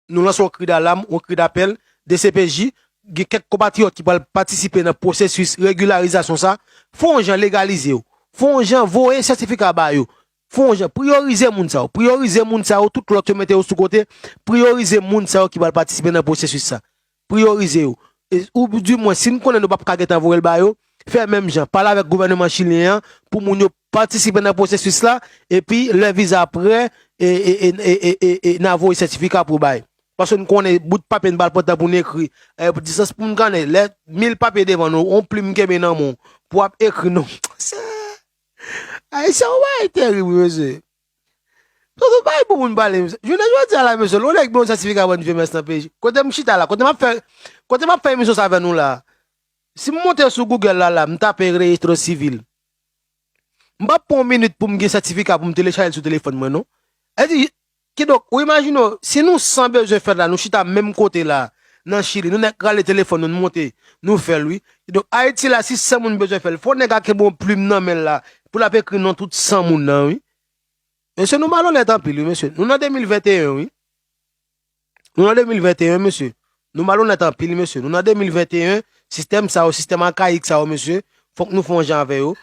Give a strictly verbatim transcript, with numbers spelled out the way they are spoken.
nou lanse yon kri dalam, yon kri dapèl, D C P J, gen kèk konpatriyòt ki pral patisipe nan pwosesis regilarizasyon sa, fè yon jan legalize yo. Fè yon jan voye sètifika ba yo. Fè yon jan, priyorize moun sa yo. Priyorize moun sa yo, tout lòt yo mete yo sou kote. Priyorize moun sa yo ki pral patisipe nan pwosesis sa. Priyorize yo. E, ou di mwen, si n konnen nou p ap ka gentan voye l ba yo, fè menm jan. Pale avèk gouvènman chilyen an pou moun yo patisipe nan pwosesis la, epi lè viza prè, e, e, e, e, e, e, e n a voye sètifika pou yo bay. Paske n konnen bout papye n pral pran tan pou n ekri. E, pou distans pou n konnen, lè mil papye devan nou, yon plim kenbe nan men w, pou w ap ekri non. Ayisyen, yon bagay terib, wi, mesye. Sa tout bagay pou moun pale, mesye. Jounen jodi a la, mesye, lè yon nèg ban yon sètifika ban vye mès nan peyi. Kote m chita la, kote m ap fè, kote m ap fè emisyon sa avè nou la. Si m monte sou Google la, la, m tape rejistro sivil. M p ap pran yon minit pou m gen sètifika pou m telechaje l sou telefòn mwen, non. E di, kidonk, ou imajine w, si nou san bezwen fè l la, nou chita menm kote la, nan Chili, nou nèk rale telefòn nou, nou monte, nou fè l, wi. Kidonk, Ayiti la, si san moun bezwen fè l, fò nèg la kenbe yon plim nan men l la, pou l ap ekri non tout san moun nan, wi. Mesye, nou malonèt anpil, wi, mesye. Nou nan de mil venteyen, wi. Nou nan de mil venteyen, mesye. Nou malonèt anpil, mesye. Nou nan de mil venteyen, sistèm sa yo, sistèm akayik sa yo, mesye, fòk nou fè yon jan avè yo.